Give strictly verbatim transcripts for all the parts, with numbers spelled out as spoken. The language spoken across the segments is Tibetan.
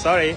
Sorry.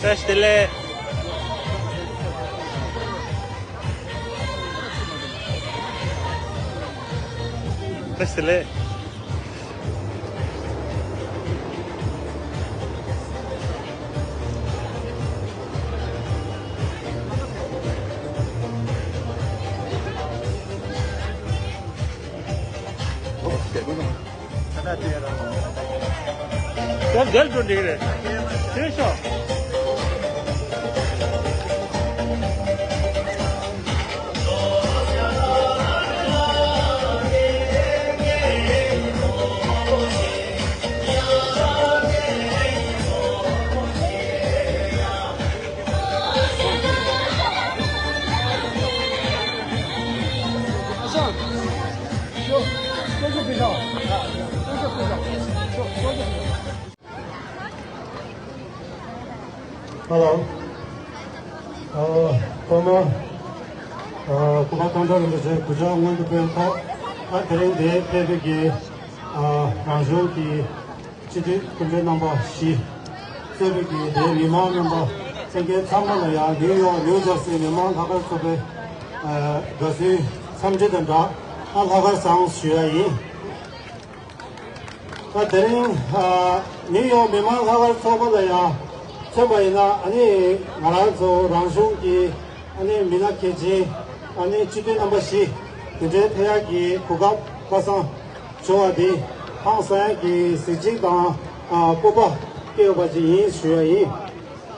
བཀྲ་ཤིས་བདེ་ལེགས། བཀྲ་ཤིས་བདེ་ལེགས། ད་འདིར་འགྲོ་འགྲིག་རེད། དེ་ཤོག Hello. ཨ། ཐོག་མར། ཨ། སྐུ་པར་སྟོང་ཕྲག་རིན་པོ་ཆེ་གུས་ཕྱག་སྔོན་དུ་འབུལ་ཐོག་ཨ། དེ་རིང་འདིར་ཕེབས་པའི་གི། ཨ། རང་གཞུང་གི་སྤྱི་འཐུས་སྐུ་མགྲོན་རྣམ་པ་བཞི་གཙོས་པའི་གི་དེ་མི་མང་རྣམ་པ་ལྷན་རྒྱས་ཚང་མ་ལ་ཡང་ནིའུ་ཡོག་ནིའུ་ཇར་སི་མི་མང་ལྷག་དཀར་ཚོགས་པའི། ཨ། དགའ་བསུའི་འཚམས་འདྲི་དང་སྦྲགས་ཨ། ལྷག་དཀར་བཟང་ཞུ་ཡ་ཡིན། ད་དེ་རིང་ཨ། ནིའུ་ཡོག་མི་མང་ལྷག་དཀར་ཚོགས་པ་ལ་ཡང་མཚོན་པ་ཡིན་ན་ཨ་ནི་ང་རང་ཚོ་རང་གཞུང་གི་ཨ་ནི་མི་སྣ་གལ་ཆེན་ཨ་ནི་སྤྱི་འཐུས་རྣམ་པ་བཞི་དེ་འདྲའི་ཕེབས་ཡག་གི་གོ་སྐབས་སྐལ་བཟང་བྱུང་བ་འདི་ཧང་སང་ཡག་གི་གཟི་བརྗིད་དང་ཨ། སྤོབས་པ་སྐྱེ་ཡོད་པ་ཅིག་ཡིན་ཞུ་ཡ་ཡིན།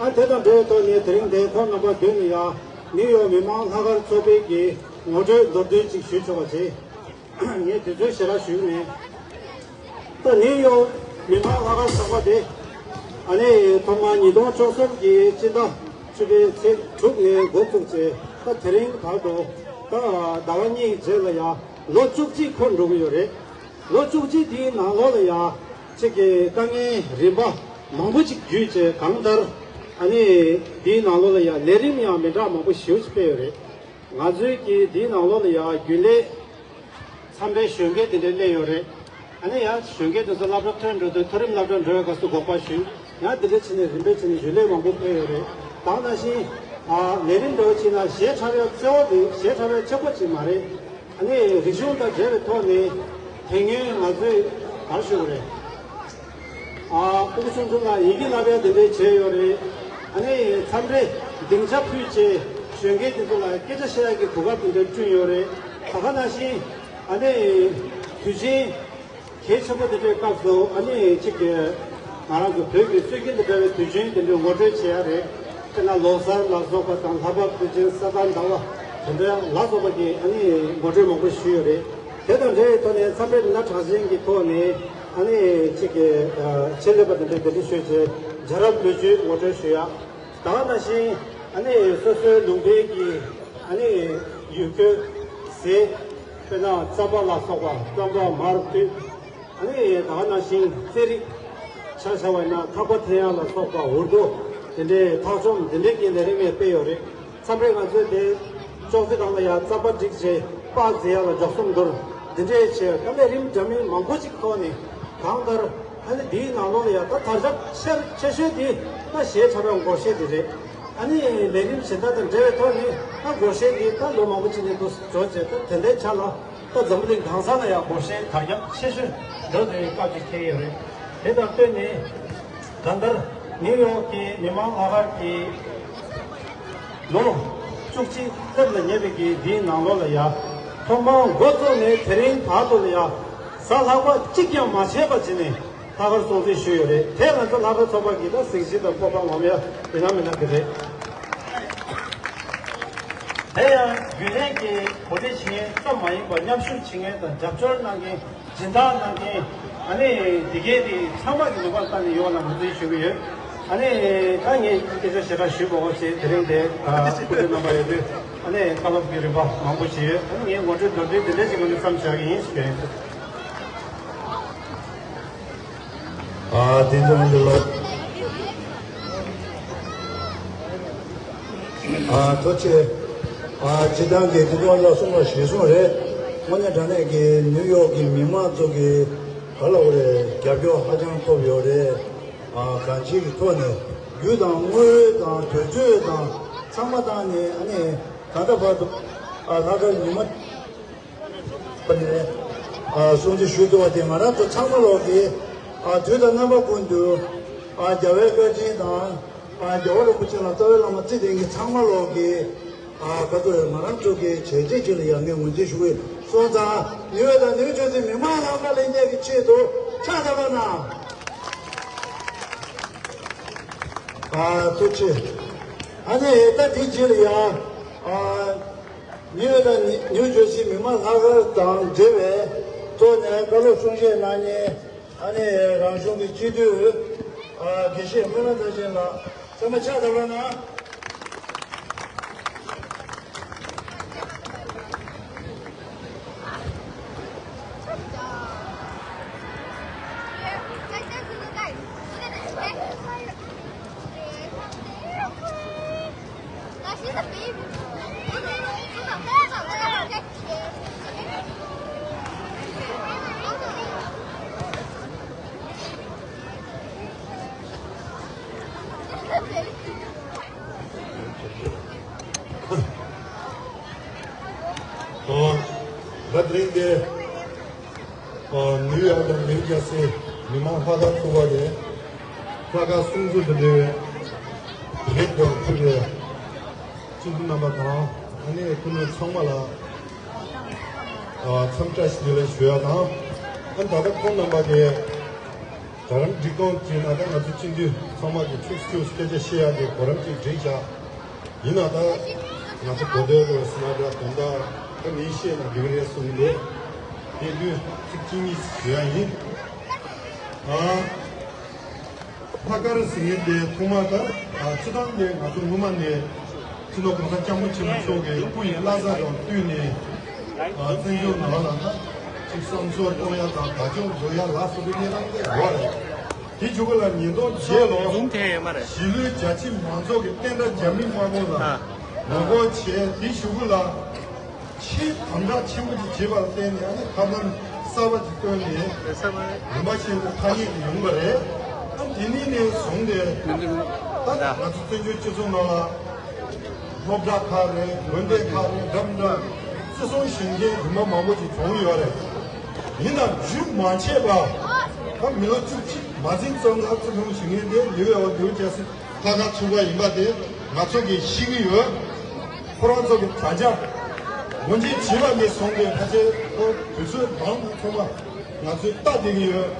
ཨ། དེ་དང་འབྲེལ་བའི་ཐོག་ནས་དེ་རིང་འདིར་ཁོང་རྣམ་པ་མདུན་ནས་ཡང་ནིའུ་ཡོག་མི་མང་ལྷག་དཀར་ཚོགས་པའི་གི་ ངོ་སྤྲོད་མདོར་བསྡུས་ཅིག་ཞུས་ཆོག་པ་བྱས། ངས་དུས་ཚོད་ཞེ་དྲག་ཞུས་མེད། ད་ནིའུ་ཡོག་མི་མང་ལྷག་དཀར་ཚོགས་པ་དེ་ཨ་ནི་ཐོག་མར་ཉིས་སྟོང་བཅུ་གསུམ་གྱི་སྤྱི་ཟླ་བཅུ་པའི་ཚེས་དྲུག་ནས་འགོ་བཙུགས་ཚེ་ད་དེ་རིང་བར་དུ་ད་ཟླ་བ་གཉིས་རྗེས་ལ་ཡང་ལོ་བཅུ་གཅིག་འཁོར་འགྲོ་གི་ཡོད་རེད། ལོ་བཅུ་གཅིག་དེའི་ནང་ལོགས་ལ་ཡང་གཅིག་གི་དཀའ་ངལ་རིམ་པ་མང་པོ་ཅིག་བརྒྱུད་བྱས། གང་ལྟར་ཨ་ནི་དེའི་ནང་ལོགས་ལ་ཡང་ལས་རིམ་ཡང་མི་འདྲ་མང་པོ་ཞེ་པོ་ཅིག་སྤེལ་ཡོད་རེད། ང་ཚོའི་གི་དེའི་ནང་ལོགས་ལ་ཡང་རྒྱུན་ལས་མཚམས་རེ་གཞོན་སྐྱེས་དེ་འདྲ་སླེབས་ཡོད་རེད། ཨ་ནི་ཡང་གཞོན་སྐྱེས་དེ་ཚོ་སློབ་གྲྭ་ཐོན་འགྲོ་དུས་མཐོ་རིམ་སློབ་གྲྭ་འགྲོ་བའི་སྐབས་སུ་དགོངས་པ་ཞུས། ཡང་དེ་འདྲ་བྱས་ནས་རིམ་པས་བྱས་ནས་རྒྱུན་ལས་མང་པོ་སྤེལ་ཡོད་རེད། ད་ག་ནང་བཞིན་ཨ་ལས་རིམ་འདྲ་བོ་བྱས་ན་གཞས་འཁྲབ་ཡག་གཙོ་བོ་དེ་གཞས་འཁྲབ་ཡག་གཅིག་པོ་ཅིག་མ་རེད། ཨ་ནི་རིག་གཞུང་དང་འབྲེལ་བའི་ཐོག་ནས་དེ་སྔོན་ང་ཚོས་ག་རེ་ཞུ་དགོས་རེད། ཨ་སྤུ་གུ་ཆུང་ཆུང་ལ་ཡི་གེ་བསླབ་ཡག་དེ་འདྲ་བྱས་ཡོད་རེད། ཨ་ནི་མཚམས་རེ་སྡིངས་ཆ་ཕུལ་བྱས་གཞོན་སྐྱེས་དེ་ཚོ་ལ་སྐད་ཆ་བཤད་ཡག་གི་གོ་སྐབས་དེ་འདྲ་བསྐྲུན་ཡོད་རེད། ད་ག་ནང་བཞིན་ཨ་ནི་དུས་ཆེན་གལ་ཆེན་པོ་དེ་འདྲའི་སྐབས་སུ་ཨ་ནི་གཅིག་གི་ང་རང་ཚོ་བོད་ཀྱི་སྲོལ་རྒྱུན་དང་འབྲེལ་བའི་དུས་ཆེན་དེ་འདྲའི་ངོ་སྤྲོད་བྱེད་ཡག་རེད། དཔེར་ན་ལོ་གསར་ལ་སོགས་པ་དང་ལྷག་པར་དུས་ཆེན་ས་ག་ཟླ་བ་དེ་འདྲ་ལ་སོགས་པ་གི་ཨ་ནི་ངོ་སྤྲོད་མང་པོ་ཞུས་ཡོད་རེད། དེ་དང་འབྲེལ་བའི་ཐོག་ནས་མཚམས་རེ་མི་སྣ་གྲགས་ཅན་གྱི་ཐོག་ནས་ཨ་ནི་གཅིག་གི་ཆེད་ལས་པ་དེ་འདྲའི་གདན་འདྲེན་ཞུས་བྱས་རྒྱལ་རབས་ལོ་རྒྱུས་ངོ་སྤྲོད་ཞུ་ཡག་ད་ག་ནང་བཞིན་ཨ་ནི་སོ་སོའི་ལུང་པའི་གི་ཨ་ནི་ཡུལ་སྐོར་ཟས། དཔེར་ན་རྩམ་པ་ལ་སོགས་པ། རྩམ་པ་མར་བཏུད། ཨ་ནི་ད་ག་ནང་བཞིན་རྩེད་རིགས་ཆ་བཞག་པ་ཡིན་ན་ཐག་པ་འཐེན་ཡག་ལ་སོགས་པ། འུར་རྡོ་དེ་འདྲའི་འཐག་སྒྲོམ་དེ་འདྲའི་གི་ལས་རིམ་ཡང་སྤེལ་ཡོད་རེད། མཚམས་རེ་ང་ཚོས་དེ་ཅོག་ཙེ་སྒང་ལ་ཡང་རྩམ་པ་སྒྲིག་བྱས་སྤགས་འཛིན་ཡག་ལ་མགྱོགས་སོང་འདུར་འདི་འདྲའི་བྱས། ད་ལས་རིམ་འདྲ་མིན་མང་པོ་ཅིག་ཐོག་ནས་གང་ལྟར་ཨ་ནི་འདིའི་ནང་ལོགས་ལ་ཡང་ད་དར་ཁྱབ་ཆེ་ཆེ་ཤོས་འདི་ད་གཞས་འཁྲབ་པའི་སྒོར་གཞས་འདི་རེད། ཨ་ནི་ལས་རིམ་གཞན་དག་དང་འབྲེལ་བའི་ཐོག་ནས་ད་སྒོར་གཞས་འདི་ད་ལོ་མང་པོ་ཅིག་ནས་འདུག་འགྲོ་བྱས། ད་དེ་འདྲའི་ཆ་ལ་ད་འཛམ་བུ་གླིང་གང་ས་ལ་ཡང་སྒོར་གཞས་དར་ཁྱབ་ཆེ་ཤོས་འགྲོ་བསྡད་པའི་སྐབས་ཅིག་ཐེབས་ཡོད་རེད། དེ་དང་བསྟུན་ནས་གང་ལྟར་ནིའུ་ཡོག་གི་མི་མང་ལྷག་དཀར་གྱི་ལོ་བཅུ་གཅིག་སླེབས་ལ་ཉེ་བའི་གི་འདིའི་ནང་ལོགས་ལ་ཡ་ཐོག་མར་འགོ་བཙུགས་ནས་དེ་རིང་བར་དུ་ལ་ཡ་གཟའ་ལྷག་པ་གཅིག་ཀྱང་མ་ཆད་པ་བྱས་ནས་ལྷག་དཀར་སྲུང་བརྩི་ཞུས་ཡོད་རེད། དེ་ང་ཚོ་ལྷག་དཀར་ཚོགས་པ་གི་ད་གཟི་བརྗིད་དང་སྤོབས་པ་ངོམ་ཡ་ཡིན་ན་མིན་ན་དེ་རེད། དེ་ཡང་རྒྱུན་ལས་ཀྱི་གོ་སྒྲིག་བྱེད་མཁན་ཙམ་མ་ཡིན་པར་མཉམ་ཞུགས་བྱེད་མཁན་དང་རྒྱབ་སྐྱོར་གནང་མཁན། སྦྱིན་བདག་གནང་མཁན་ཨ་ནི་འདི་གའི་དེ་ཚང་མ་གི་ནུས་པ་བཏང་ནས་ཡོང་བ་ལ་ངོས་འཛིན་ཞུ་གི་ཡོད། ཨ་ནི་ད་ངས་སྐད་ཆ་ཞེ་དྲག་ཞུས་པ་འོ་ཞེས་དེ་རིང་དེ་སྐུ་མགྲོན་རྣམ་པ་ཡོད་དུས་ཨ་ནི་བཀའ་སློབ་ཀྱི་རིམ་པ་མང་པོ་ཞིག་ཡོད། ཨ་ནི་ངས་ངོ་སྤྲོད་མདོར་བསྡུས་འདི་འདྲ་ཞིག་གི་ནས་མཚམས་བཞག་གི་ཡིན་ཞུ་གི་ཡིན། ཨ་དེ་ཚོ་འདི་ལ། ཨ་ཐུགས་རྗེ་ཆེ། ཨ་སྤྱིར་བཏང་གི་དེ་ཚོ་ལ་གསུངས་པ་ཞིག་གསུངས་རེད། དངོས་གནས་དྲང་གནས་ཀྱི་ནིའུ་ཡོག་གི་མི་མང་ཚོ་གི་ག་ལ་འོ་རེད། རྒྱབ་སྐྱོར་ཧ་ཅང་ཐོབ་ཡོད་རེད། ཨ་གང་ཅིའི་གི་ཐོག་ནས་རྒྱུ་དང་དངུལ་དང་དུས་ཚོད་དང་ཚང་མ་བཏང་ནས་ཨ་ནི་ད་ལྟ་བར་དུ་ཨ་ལྷག་དཀར་ཉི་མ་ནས་ཨ་སྲུང་བརྩི་ཞུ་ཐུབ་པ་དེ་ང་རང་ཚོ་ཚང་མ་ལོག་གིས་ཨ་དུས་དང་རྣམ་པ་ཀུན་ཏུ་ཨ་རྒྱལ་བའི་བཀའ་དྲིན་དང་ཨ་རྒྱལ་བ་རིན་པོ་ཆེ་ལ་རྩ་བའི་བླ་མ་བརྩི་ལྡན་གྱི་ཚང་མ་ལོག་གིས་ཨ་ག་ཚོད་ང་རང་ཚོ་གི་བྱས་རྗེས་ཅིག་ལ་ཡང་ངས་ངོས་འཛིན་ཞུ་གི་ཡོད། སོང་ཙང་ནིའུ་ཡོག་དང་ནིའུ་ཇར་སི་མི་མང་ལྷག་དཀར་ལྷན་རྒྱས་ཀྱི་ཆེད་དུ་ཕྱག་བརྡབ་པ་གནང་། ཨ་ཐུགས་རྗེ་ཆེ། ཨ་ནི་ད་དེ་རྗེས་ལ་ཡང་ཨ། ནིའུ་ཡོག་དང་ནིའུ་ཇར་སི་མི་མང་ལྷག་དཀར་དང་འབྲེལ་བའི་ཐོག་ནས་བཀའ་སློབ་གསུང་བཤད་གནང་མཁན་ཨ་ནི་རང་གཞུང་གི་སྤྱི་འཐུས་ཨ་དགེ་བཤེས་སྨོན་ལམ་མཐར་ཕྱིན་ལགས་ཚང་མ་ཕྱག་བརྡབ་རོགས་གནང་། ཨོ། ད་དེ་རིང་འདི་ཨོ་ནིའུ་ཡོག་དང་ནིའུ་ཇར་སི་མི་མང་ལྷག་དཀར་ཚོགས་པ་ནས་ལྷག་དཀར་སྲུང་བརྩི་དང་འབྲེལ་བའི་རིགས་དང་མཐུན་པའི་སྤྱི་འཐུས་རྣམ་པ་དང་ཨ་ནི་སྐུ་མགྲོན་ཚང་མ་ལ་ཨ་འཚམས་བཀྲ་ཤིས་བདེ་ལེགས་ཞུ་ཡ་དང་། ཨ་ནི་ད་ལྟ་ཁོང་རྣམ་པ་གིས་རྡ་རམ་སྒྲིག་ཁོངས་ཀྱི་ནང་ད་ང་ཚོ་སྤྱི་འཐུས་ཚང་མ་གི་ཁྲིགས་ཁྲིགས་སྐད་ཆ་བཤད་ཡག་གི་གོ་རིམ་ཅིག་བསྒྲིགས་བཞག་ཡིན་ན་ད་ང་ཚོ་གོ་བདེ་དགོས་སུ་ན་ད་དོན་དག་ ངས་བཤད་ན་འགྲིག་རེད་གསུངས་ཏེ། དེ་དུས་ཚིག་གཅིག་གཉིས་ཞུ་ཡ་ཡིན། ཨ། ལྷག་དཀར་ཟེར་མཁན་དེ་ཐོག་མ་ད་ཨ་སྤྱི་བཏང་དེ་ང་ཚོ་སྔོན་མ་ནས་སྤྱི་ནོར་༸གོང་ས་༸སྐྱབས་མགོན་ཆེན་པོ་མཆོག་གི་སྐུ་ཡི་བླ་གཟའ་དང་བསྟུན་ནས་ཨ་བཙན་བྱོལ་ནང་ལ་ད་ཅིག་བསམ་ཚུལ་གཏོང་ཡ་དང་བདག་སྐྱོང་བཟོ་ཡ་ལ་སོགས་པའི་གནས་སྟངས་དེ་ཡོད་རེད། དེ་གཞུག་གུ་ལ་ཉིས་སྟོང་བརྒྱད་ལོ་ཟུང་དེ་ཡོད་མ་རེད། གཞིས་ལུས་རྒྱ་ཆེ་མང་ཚོགས་ཀྱི་བསྟན་དགྲ་རྒྱ་མི་དམར་པོ་ལ་ཨ་ངོ་རྒོལ་བྱས། དེ་གཞུག་གུ་ལ་ཆེས་དམ་དྲག་ཆེན་པོ་ཅིག་བྱས་པ་ལ་བརྟེན་ནས་ཨ་ནི་ཐབས་ལམ་གསར་པ་ཅིག་བཏོན་ནས་རིམ་པ་བཞིན་དུ་ཐ་སྙད་དུ་ཡོང་བ་རེད། ཨ་དེ་ནས་ནས་བཟུང་སྟེ་ད་ང་ཚོ་བཙན་བྱོལ་སྤྱི་ཚོགས་ནང་ལ་སློབ་གྲྭ་ཁག་རེད། དགོན་སྡེ་ཁག་རེད། འདྲ་མི་འདྲ་བརྩི་སྲུང་ཞུ་མཁན་རིམ་པ་མང་པོ་ཅིག་བྱུང་ཡོད་རེད། ཡིན་ནའང་རྒྱུན་མ་ཆད་པ་ད་མི་ལོ་བཅུ་གཅིག་མ་ཟིན་ཙམ་ལ་བརྩི་སྲུང་ཞུ་མཁན་དེ་ལིའུ་ཨེ་ཝར་ཌི་ལིའུ་ཅེ་སི་ལྷག་དཀར་ཚུགས་པ་ཡིན་པ་དེ་ང་ཚོ་གིས་ཤེས་ཀྱི་ཡོད། ཁོ་རང་ཚོ་གི་དྲ་རྒྱ་སྒོ་འབྱེད་བྱས་པ་ནས་བཟུང་སྟེ་ཕལ་ཆེར་ཁོ་དུས་ཚོད་མང་པོ་ཚང་མ་ང་ཚོས་ལྟ་བསྡད་ཀྱི་ཡོད།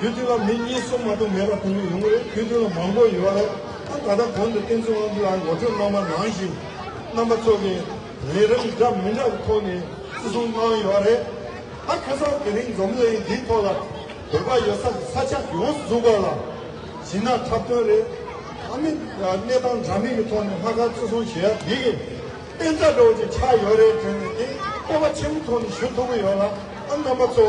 དུས་དུས་ལ་མི་གཉིས་གསུམ་མ་གཏོགས་མེད་པ་དེ་འདྲ་ཡོང་གི་རེད། དུས་དུས་ལ་མང་པོ་ཡོད་རེད། ཨ་ད་ལྟ་གོང་དུ་བསྟན་འཛིན་དབང་འདུས་ལགས་ངོ་སྤྲོད་གནང་བ་ནང་བཞིན་རྣམ་པ་ཚོ་གིས་ལས་རིམ་འདྲ་མི་འདྲ་གི་ཐོག་ནས་བརྩི་སྲུང་གནང་ཡོད་རེད། ཨ་ཁ་སང་དེ་རིང་འཛམ་གླིང་འདིའི་ཐོག་ལ་བོད་པ་ཡོད་ས་ཀྱི་ས་ཆ་ཡོངས་སུ་རྫོགས་པ་ལ་གཞིས་ནག་འཁྲབ་སྟོན་རེད། ཨ་མི་གནས་སྟངས་འདྲ་མིན་གྱི་ཐོག་ནས་ལྷག་དཀར་བརྩི་སྲུང་ཞུ་ཡ་འདི་གི་བསྟན་རྩ་འདྲ་བོ་ཅིག་ཆགས་ཡོད་རེད་དྲན་ནས་དེ་སྤོབས་པ་ཆེན་པོའི་ཐོག་ནས་ཞུ་ཐུབ་ཀྱི་ཡོད་ལ། ཨ་རྣམ་པ་ཚོ་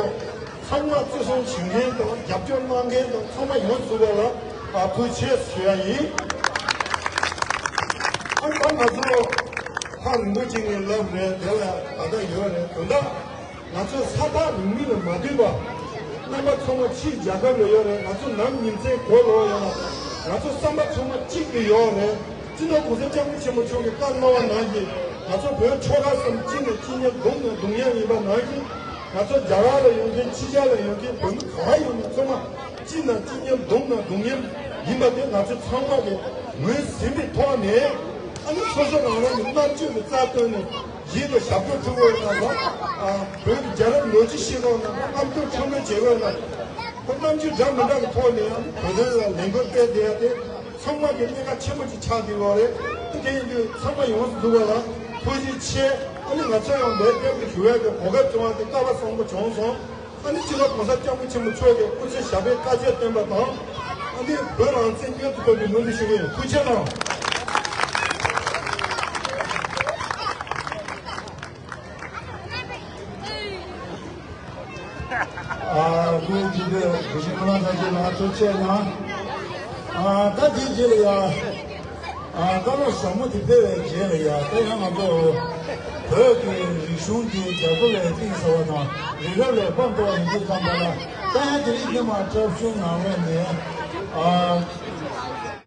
ཚང་མ་བརྩི་སྲུང་ཞུ་མཁན་དང་རྒྱབ་སྐྱོར་གནང་མཁན་དང་ཚང་མ་ཡོངས་སུ་རྫོགས་པ་ལ་ཨ་ཐུགས་རྗེ་ཆེ་ཞུ་ཡ་ཡིན། ཨ་ད་ང་ཚོ་ཐག་རིང་པོ་ཅིག་ནས་ལབ་རེད། དེ་ལ་ད་ལྟ་ཡོད་རེད། དོན་དག་ང་ཚོ་ས་ཐག་རིང་མིན་ལ་མ་ལྟོས་པ། རྣམ་པ་ཚང་མ་ཕྱིའི་རྒྱལ་ཁབ་ལ་ཡོད་རེད། ང་ཚོ་ནམ་ཉིན་མཚན་ག་ལ་ཡོད་ན་ང་ཚོ་བསམ་པ་ཚང་མ་གཅིག་ཏུ་ཡོད་རེད། སྤྱི་ནོར་༸གོང་ས་༸སྐྱབས་མགོན་ཆེན་པོ་མཆོག་གིས་བཀའ་གནང་བ་ནང་བཞིན་ང་ཚོ་བོད་ཆོལ་ཁ་གསུམ་གཅིག་ནས་གཅིག་མཉམ་གདུང་ནས་གདུང་མཉམ་ཡིན་པ་ནང་བཞིན། ང་ཚོ་རྒྱ་གར་ལ་ཡོད་མཁན་ཕྱི་རྒྱལ་ལ་ཡོད་མཁན་བོད་མི་ག་པར་ཡོད་ན་ཚང་མ་གཅིག་ནས་གཅིག་མཉམ་གདུང་ནས་གདུང་མཉམ་ཡིན་པ་དེ་ང་ཚོ་ཚང་མ་གིས་ངོས་ཟིན་པའི་ཐོག་ནས་ཨ་ནི་སོ་སོ་རང་རང་གི་རྣམ་དཔྱོད་ཀྱི་རྩལ་བཏོན་ནས། ཡིད་དུ་ཞབས་བྲོ་འཁྲབ་དགོས་ན་དང་། ཨ་བོད་ཀྱི་རྒྱལ་རབས་ལོ་རྒྱུས་ཤེས་དགོས་ན་དང་། རྣམ་ཐར་འཁྲབ་སྟོན་བྱེད་དགོས་ན། ཁོ་རྣམ་དཔྱོད་འདྲ་མི་འདྲ་གི་ཐོག་ནས་ཡང་བོད་དོན་ལ་ལས་འགུལ་སྤེལ་བསྡད་ཡ་དེ་ཚང་མ་གི་གནད་འགག་ཆེན་པོ་ཅིག་ཆགས་བསྡད་ཡོད་རེད། དེ་ཡིན་དུས་ཚང་མ་ཡོངས་སུ་རྫོགས་པ་ལ་ཐུགས་རྗེ་ཆེ། ཨ་ནི་ང་ཚོ་ཡང་ལས་བསྟན་པ་ཞུ་ཡ་གི་གོ་སྐབས་བྱུང་བ་དེ་སྐལ་བ་བཟང་པོ་བྱུང་སོང་། ཨ་ནི་སྤྱི་ནོར་༸གོང་ས་༸སྐྱབས་མགོན་ཆེན་པོ་མཆོག་གི་སྐུ་ཚེ་ཞབས་པད་བསྐལ་བརྒྱར་བརྟན་པ་དང་། ཨ་ནི་བོད་རང་བཙན་མྱུར་དུ་ཐོབ་པའི་སྨོན་འདུན་ཞུ་གི་ཡིན། ཐུགས་རྗེ་གནང་། ཨ་སྐུ་ངོ་སྤྱི་འཐུས་དགེ་བཤེས་ཁོ་རང་ཚོ་ལ་ཐུགས་རྗེ་གནང་། ཨ་ད་དེའི་རྗེས་ལ་ཡ། ཨ་བཀའ་སློབ་ཟབ་མོ་དེ་སྤེལ་བའི་རྗེས་ལ་ཡ། ད་ཡང་ང་ཚོ་བོད་ཀྱི་རིག་གཞུང་འདི་རྒྱལ་ཁབ་ལ་གཏིང་ཟབ་པ་དང་རི་རབ་ལ་དཔག་མཐོ་བ་ཡིན་དུས་ཙམ་པ་ལ། ད་ཡང་དེ་རིང་འདི་མ་འཁྲབ་གཞུང་ནང་ལོགས་ནས་ཨ།